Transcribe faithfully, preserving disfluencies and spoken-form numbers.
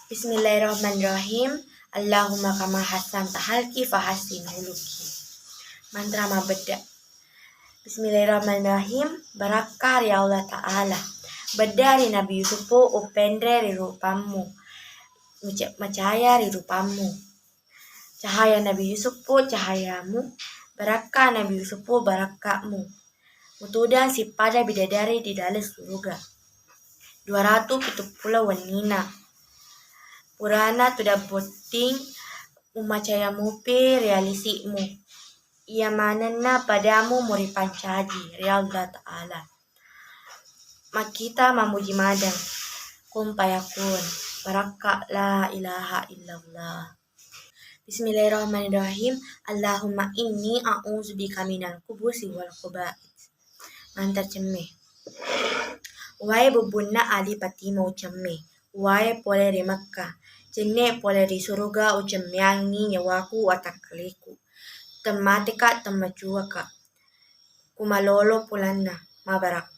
Bismillahirrahmanirrahim. Allahumma kama hassanta halki fahassin huluki. Mantra mabbedda. Bismillahirrahmanirrahim. Barakka ri Allah Ta'ala. Bedda ri Nabi Yusuf, upenre ri rupammu. Maca-, macaya ri rupammu. Cahaya Nabi Yusuf, cahayamu. Barakka Nabi Yusuf, barakkamu. Mutudang sippada bidadari di dalam suruga. Dua ratu pitu pulo wennina. Purana tudang botting, umacaya mupi ri alisi'mu. Iya manenna padamu muripancaji ri Allah Ta'ala. Makkita mamuji madang. Kun fayakun. Barakka la ilaha illallah. Bismillahirrahmanirrahim. Allahumma inni a'udzubika minal khubusi wal khaba'its. Mantra cemme. Wae bubbunna Ali Patimo ucemme. Wae pole ri Mekka. Cenne pole ri suruga ucemmeangngi nyawaku watakkaleku. Temmateka, temmacuaka. Kumalolo pulanna. Mabarak-,